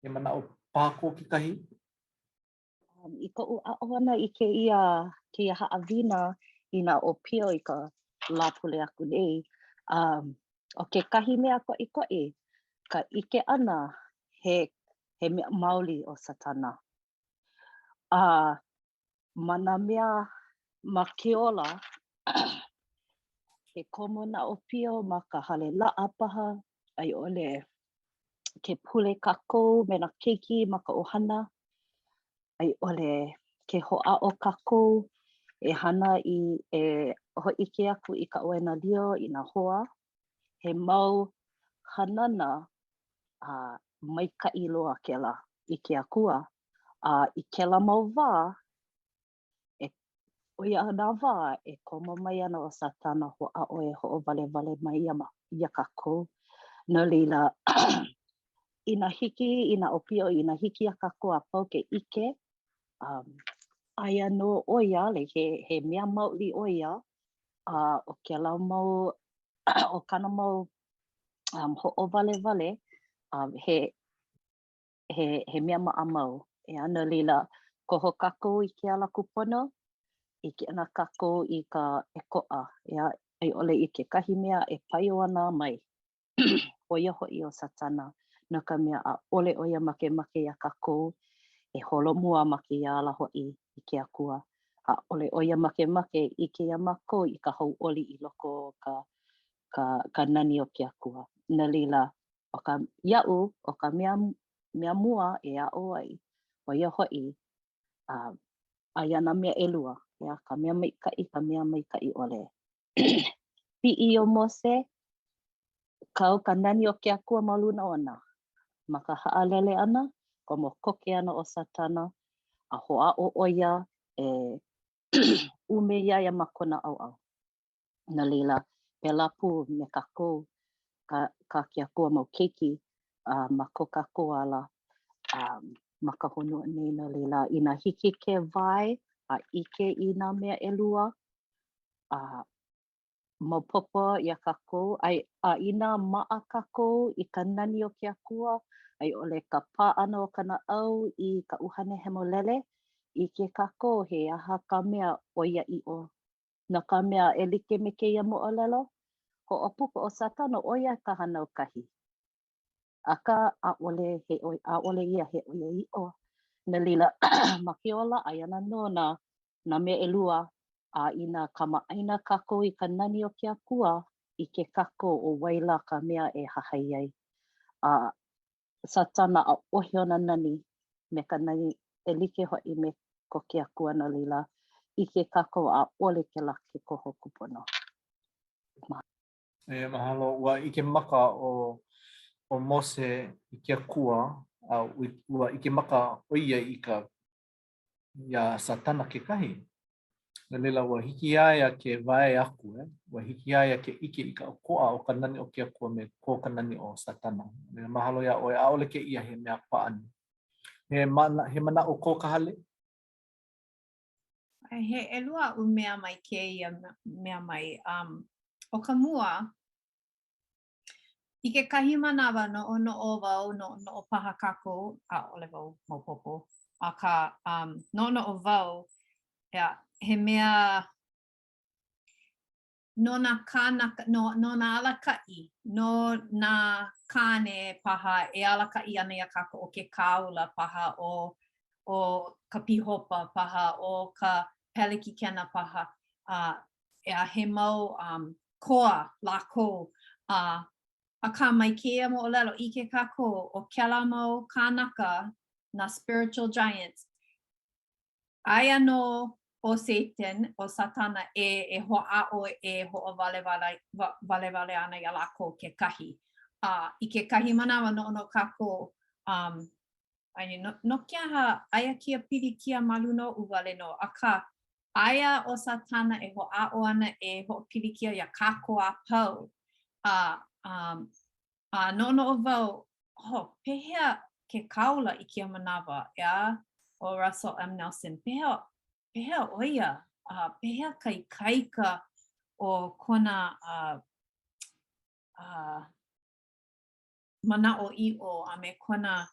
He manaʻo paha ko kekahi? Um, I koʻu aʻo ʻana i kēia, kēia haʻawina i nā ʻōpio i ka Lāpule aku nei, um, ʻo kekahi mea koʻikoʻi, ka ʻike ʻana he, he mea maoli ʻo Satana. A ma nā mea ma ke ola, ke komo nā ʻōpio ma ka hale laʻa paha, a i ʻole ke pule kākou me nā keiki ma ka ʻohana, a i ʻole ke hoʻāʻo kākou e hana i e hōʻike aku i ka ʻōenalio i nā hoa, he mau hanana a maikaʻi loa kēlā i ke Akua. A i kēlā mau wā, e, ʻo ia nā wā e komo mai ana ʻo Sātana hoʻāʻo e hoʻowalewale mai iā, iā kākou. No laila, inā hiki i nā ʻōpio, inā hiki iā kākou a pau ke ʻike, um, aia nō ʻo ia, like, he, he mea maoli ʻo ia, a ʻo kēlā mau, ʻo kāna mau um, hoʻowalewale, um, he, he, he mea maʻamau. ʻEā, no laila, koho kākou i ke ala kūpono, ʻike ana kākou i ka ʻokoʻa, ʻeā, a i ʻole i kekahi mea e paio ana mai. ʻO ia hoʻi ʻo Satana, no ka mea, ʻaʻole ʻo ia makemake iā kākou e holomua ma kēia ala hoʻi i ke Akua. ʻAʻole ʻo ia makemake e ʻike iā mākou i ka hauʻoli i loko o ka, ka, ka nani o ke Akua. No laila, ʻo ka, iaʻu, ʻo ka mea, mea mua e aʻo ai, ʻo ia hoʻi, a, aia nā mea ʻelua, ʻeā, ka mea maikaʻi, ka mea maikaʻi ʻole. Piʻi ʻo Mose, kau ka nani o ke Akua ma luna ona. Ma ka haʻalele ʻana, komo koke ana ʻo Sātana, a hoʻāʻo ʻo ia e ʻume iā ia ma kona ʻaoʻao. No laila, pēlā pū me kākou, ka, kā ke Akua mau keiki, a ma ko kākou ala um, ma ka honua nei. No laila, inā hiki ke wae a ʻike i nā mea ʻelua, a maopopo iā kākou, a, a inā maʻa kākou i ka nani o ke Akua, a i ʻole ka pā ʻana o ka naʻau i ka ʻUhane Hemolele, ʻike kākou he aha ka mea ʻoiaʻiʻo No ka mea, e like me kēia moʻolelo, hoʻopuka ʻo Sātana ʻo ia ka hānaukahi. Akā, ʻaʻole he ʻaʻole ia he ʻoiaʻiʻo. No laila, ma ke ola, aia ana nō nā, nā mea ʻelua, a inā kamaʻāina kākou i ka nani o ke Akua, ʻike kākou ʻo wai lā ka mea e hahai ai. A Sātana, ʻaʻohe ona nani me ka nani e like hoʻi me ko ke Akua no laila, ʻike kākou ʻaʻole kēlā ke koho kūpono. Mahalo. E, mahalo. Ua ʻike maka ʻo, ʻo Mose i ke Akua, a ua ʻike maka ʻo ia i ka, iā Sātana kekahi. No laila, ua hiki iā ia ke wae aku, eh? Ua hiki iā ia ke ʻike i ka ʻokoʻa o ka nani o ke Akua me ko ka nani o Sātana. No laila, mahalo iā ʻoe, ʻaʻole kēia he mea pāʻani. He, mana, he manaʻo ko ka hale? He ʻelua aʻu mea mai kēia mea mai. Um, ʻo ka mua, I kekahi manawa, noʻonoʻo wau, noʻonoʻo paha kākou, ʻaʻole wau maopopo. Akā, um, noʻonoʻo wau, ʻeā, he mea no nā kānaka, no, no nā alakaʻi, no nā kāne paha e alakaʻi ana iā kākou, ʻo ke kāula paha, ʻo, ʻo ka pīhopa paha, ʻo ka pelekikena paha, a, ʻeā, he mau um, koa lākou, a, akā mai kēia moʻolelo, ʻike kākou, ʻo kēlā mau kānaka, nā spiritual giants, Aia nō ʻo Satan, ʻo Satana, e e hoʻāʻo e hoʻowalewale walewale ana iā lākou kekahi. A i kekahi manawa, noʻonoʻo kākou, um, I mean, no, no ke aha aia kēia pilikia ma luna oʻu wale nō, akā, aia ʻo Satana e hoʻāʻo ana e hoʻopilikia iā kākou a pau. A, um, A noʻonoʻo wau, oh, pehea ke kāula i kēia manawa, ʻeā, ʻo Russell M. Nelson, pehea, pehea ʻo ia, a pehea ka ikaika o kona uh, uh, manaʻoʻiʻo a me kona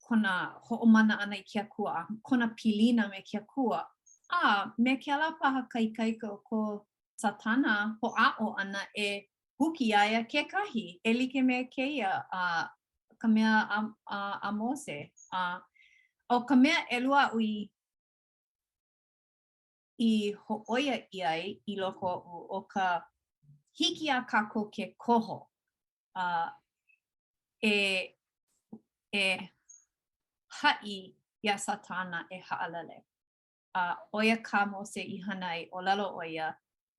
kona hoʻomana ʻana i ke Akua, a kona pilina me ke Akua, a me kēlā paha ka ikaika o ko Satana hoʻāʻo ʻana e huki iā ia kekahi, e like me kēia, a ka mea a, a, a Mose. A ʻo ka mea ʻelua aʻu i i hōʻoia ʻia ai i loko oʻu, ʻo ka hiki iā kākou ke koho a e e haʻi iā Satana e haʻalele. A ʻo ia kā Mose i hana ai, ʻōlelo ʻo ia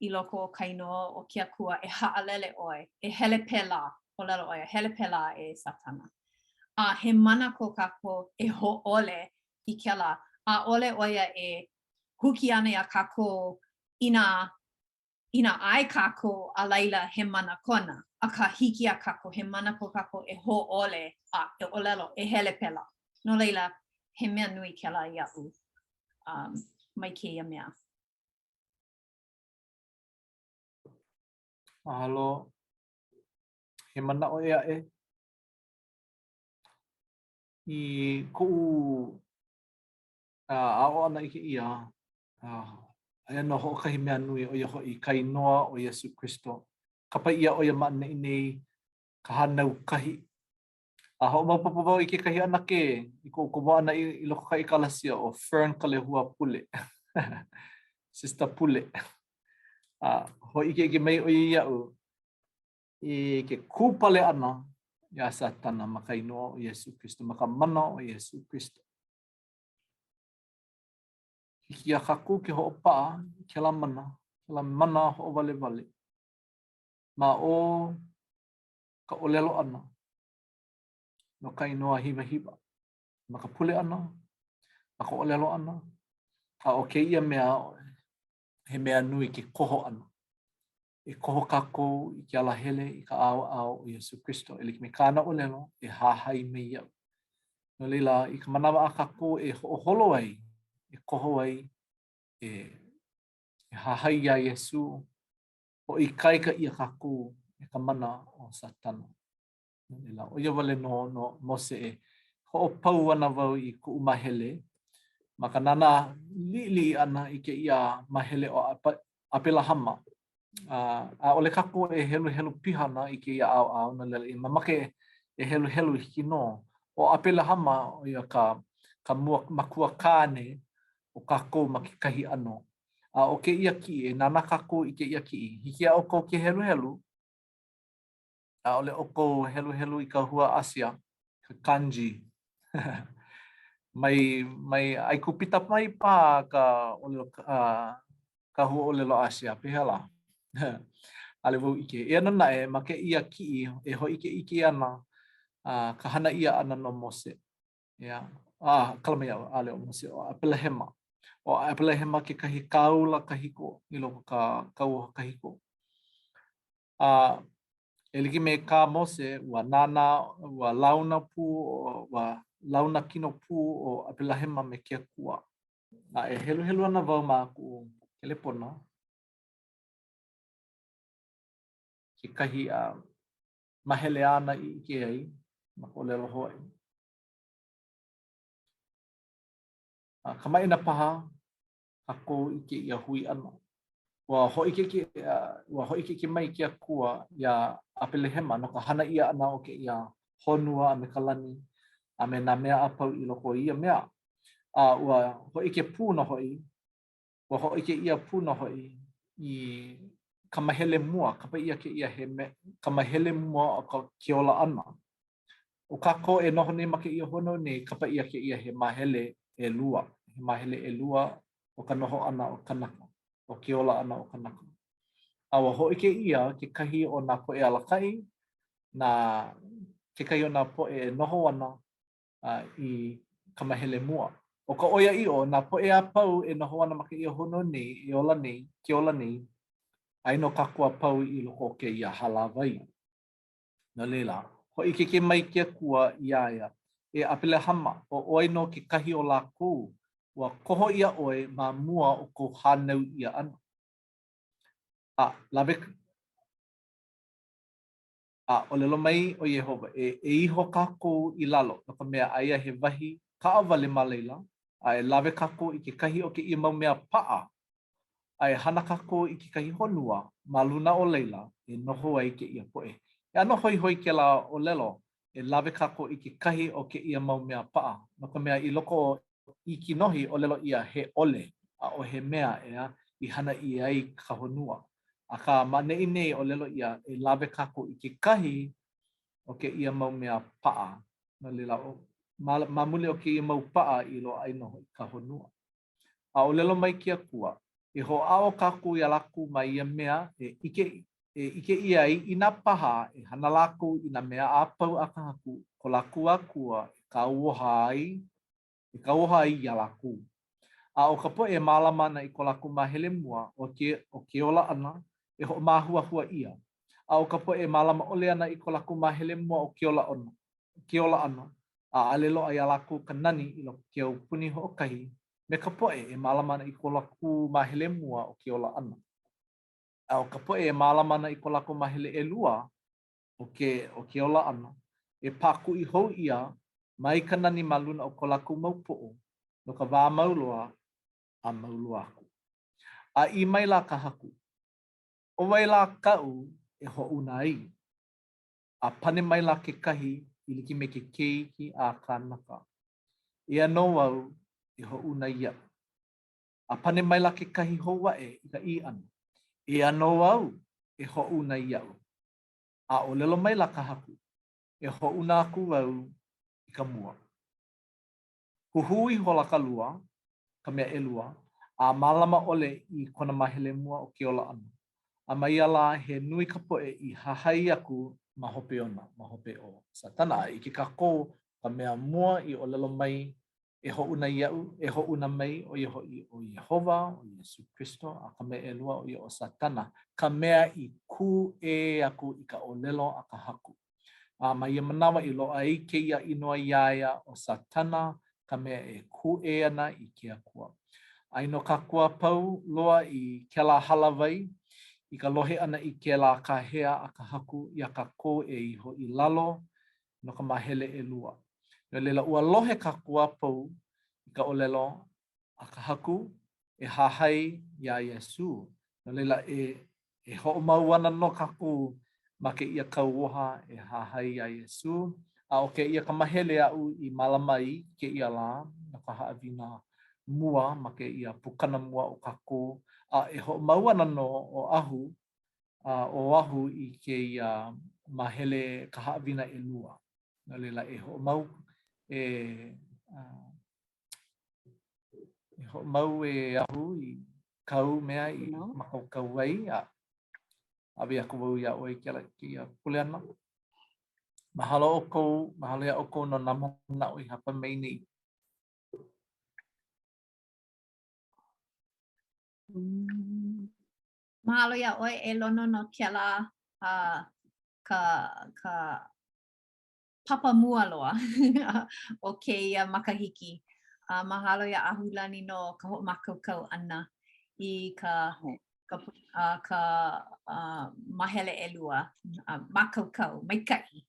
i loko o ka inoa o ke Akua, e haʻalele ʻoe, e hele pēlā, ʻōlelo ʻo ia, hele pēlā e Satana. A he mana ko kākou e hōʻole i kēlā, ʻaʻole ʻo ia e huki ana iā kākou inā inā ʻae kākou, a laila, he mana kona. Akā, hiki iā kākou, he mana ko kākou e hōʻole a e ʻōlelo, e hele pēlā. No laila, he mea nui kēlā iaʻu um, mai kēia mea. Mahalo. He manaʻo ʻē aʻe i koʻu aʻo ʻana i kēia, aia nō hoʻokahi mea nui, ʻo ia hoʻi ka inoa ʻo Iesū Kristo. Kapa ʻia ʻo ia ma ʻaneʻi nei ka hānau kahi. A hoʻomaopopo wau i kekahi ʻanakē i koʻu komo ʻana i loko ka ʻekalasia ʻo Fern Kalehua Pule. Sister Pule. A hōʻikeʻike mai ʻo ia iaʻu i ke kūpale ʻana iā Satana ma ka inoa o Iesū Kristo, ma ka mana o Iesū Kristo. Hiki iā kākou ke hoʻopaʻa i kēlā mana, kēlā mana hoʻowalewale ma o ka ʻōlelo ʻana no ka inoa hiwahiwa, ma ka pule ʻana, ma ka ʻōlelo ʻana, a ʻo kēia mea, he mea nui ke koho ʻana. E koho kākou i ke alahele i ka ʻaoʻao o Iesū Kristo, e like me kāna ʻōlelo, e hahai mai iaʻu. No laila, i ka manawa a kākou e hoʻoholo ai, e koho ai, e, e hahai iā Iesū, hoʻoikaika ʻia kākou e ka mana o Satana. No laila, ʻo ia wale nō no Mose e hoʻopau ana wau i kuʻu mahele ma ka nānā liʻiliʻi ʻana i kēia mahele o ʻApelahama. A ʻaʻole kākou e heluhelu piha ana i kēia ʻaoʻao, no laila, i mamake e heluhelu hiki nō. ʻO ʻApelahama, ʻo ia ka ka mua makua kāne o kākou ma kekahi ʻano. A ʻo kēia kiʻi, e nānā kākou i kēia kiʻi. Hiki iā ʻoukou ke heluhelu, ʻAʻole ʻoukou heluhelu i ka hua ʻAsia, ka kanji. mai, mai ʻAikupita mai paha ka ʻōlelo, uh, ka hua ʻōlelo ʻAsia, pehea lā? ʻAʻole wau ʻike. Eia nō naʻe, ma kēia kiʻi e hōʻikeʻike ana uh, ka hana ʻia ʻana no Mose. Yeah. Ah, kala mai iaʻu, ʻaʻole ʻo Mose, ʻo ʻApelahema. ʻO ʻApelahema kekahi kāula kahiko i loko ka kauoha kahiko. A e like me kā Mose, ua nānā, ua launa pū, ua launa kino pū ʻo ʻApelahema me ke Akua. A e heluhelu ana wau ma kuʻu kelepona kekahi uh, mahele āna i ʻike ai ma ka ʻōlelo Hawaiʻi. A kamaʻāina paha kākou i kēia hui ʻana. Ua hōʻikeʻike, ua hōʻikeʻike mai ke Akua iā ʻApelehema no ka hana ʻia ʻana o kēia honua a me ka lani a me nā mea a pau i loko o ia mea. A ua hōʻike pū nō hoʻi, ua hōʻike ʻia pū nō hoʻi i ka mahele mua, kapa ʻia kēia he me, ka mahele mua o ka, ke ola ʻana. ʻO kākou e noho nei ma kēia honua nei, kapa ʻia kēia he māhele ʻelua, he māhele ʻelua o ka noho ʻana o kanaka, o ke ola ʻana o kanaka. A ua hōʻike ʻia kekahi o nā poʻe alakaʻi, nā, kekahi o nā poʻe e noho ana a, i ka mahele mua. ʻO ka ʻoiaʻiʻo, nā poʻe a pau e noho ana ma kēia honua nei, e ola nei, ke ola nei, aia nō kākou a pau i loko o kēia hālāwai. No laila, hōʻikeʻike mai ke Akua iā ia, E ʻApelehama, ʻo ʻoe nō kekahi o lākou, ua koho ʻia ʻoe ma mua o kou hānau ʻia ʻana. A lawe, a ʻōlelo mai ʻo Iēhova, e, e iho kākou i lalo, no ka mea, aia he wahi kaʻawale ma laila, a e lawe kākou i kekahi o kēia mau mea paʻa a e hana kākou i kekahi honua ma luna o laila e noho ai kēia poʻe. He ʻano hoihoi kēlā ʻōlelo, e lawe kākou i kekahi o kēia mau mea paʻa, no ka mea i loko o i kinohi ʻōlelo ʻia he ʻole, ʻaʻohe mea, ʻeā, i hana ʻia ai ka honua. Akā, ma ʻaneʻi nei ʻōlelo ʻia e lawe kākou i kekahi o kēia mau mea paʻa, no laila, ma, ma muli o kēia mau paʻa i loaʻa ai nō hoʻi ka honua. A ʻōlelo mai ke Akua, E hoʻāʻo kākou iā lākou ma ia mea e ʻike e ʻike ʻia ai inā paha e hana lākou i nā mea a pau a ka Haku, ko lākou Akua, e kauoha ai, e kauoha ai iā lākou. A ʻo ka poʻe e mālama ana i ko lākou māhele mua o ke, o ke ola ʻana, e hoʻomāhuahua ʻia. A ʻo ka poʻe e mālama ʻole ana i ko lākou māhele mua o ke ola ʻana, ke ola ʻana, a ʻaʻole loaʻa iā lākou ka nani i loko o ke aupuni hoʻokahi me ka poʻe e mālama ana i ko lākou māhele mua o ke ola ʻana. A ʻo ka poʻe e mālama ana i ko lākou māhele ʻelua o ke, o ke ola ʻana, e pākuʻi hou ʻia mai ka nani ma luna o ko lākou mau poʻo no ka wā mau loa a mau loa aku. A ʻī maila ka Haku, ʻO wai lā kaʻu e hoʻouna ai? A pane maila kekahi i like me ke keiki a kānaka, Eia nō au e hoʻouna iaʻu. A pane maila kekahi hou aʻe i ka ʻī ʻana, Eia nō au e hoʻouna iaʻu. A ʻōlelo maila ka Haku, E hoʻouna aku au i ka mua. Huhū ihola ka lua, ka mea ʻelua, a mālama ʻole i kona māhele mua o ke ola ʻana. A ma ia lā, he nui ka poʻe i hahai aku ma hope ona, ma hope o Satana. A ʻike kākou ka mea mua i ʻōlelo mai e hoʻouna iaʻu, e hoʻouna mai, ʻo ia hoʻi ʻo Iēhova, ʻo Iesū Kristo, a ka mea ʻelua, ʻo ia ʻo Satana, ka mea i kūʻē aku i ka ʻōlelo a ka Haku. A ma ia manawa i loaʻa ai kēia inoa iā ia ʻo Satana, ka mea e kūʻē ana i ke Akua. Aia nō kākou a pau loa i kēlā hālāwai, i ka lohe ʻana i kēlā kāhea a ka Haku iā kākou e iho i lalo no ka māhele ʻelua. No laila, ua lohe kākou a pau i ka ʻōlelo a ka Haku e hahai iā Iesū. No laila, e E hoʻomau ana nō kākou ma kēia kauoha e hahai iā Iesū, a ʻo kēia ka mahele aʻu i mālama ai kēia lā no ka haʻawina mua ma kēia pukana mua o kākou, a e hoʻomau ana nō ʻo Ahu, a Oʻahu i kēia mahele ka haʻawina ʻelua. No laila, e hoʻomau e e hoʻomau e Ahu i kāu mea i mākaukau ai a hāʻawi aku wau iā ʻoe i kēlā kēia kuleana. Mahalo ʻoukou, mahalo iā ʻoukou no nā manaʻo i hāpai mai nei. Mahalo iā ʻoe e Lono no kēlā uh, ka, ka papa mua loa o kēia makahiki. A mahalo iā ʻAhulani no ka hoʻomākaukau ʻana i ka, ka, uh, ka uh, mahele ʻelua. Uh, mākaukau, maikaʻi.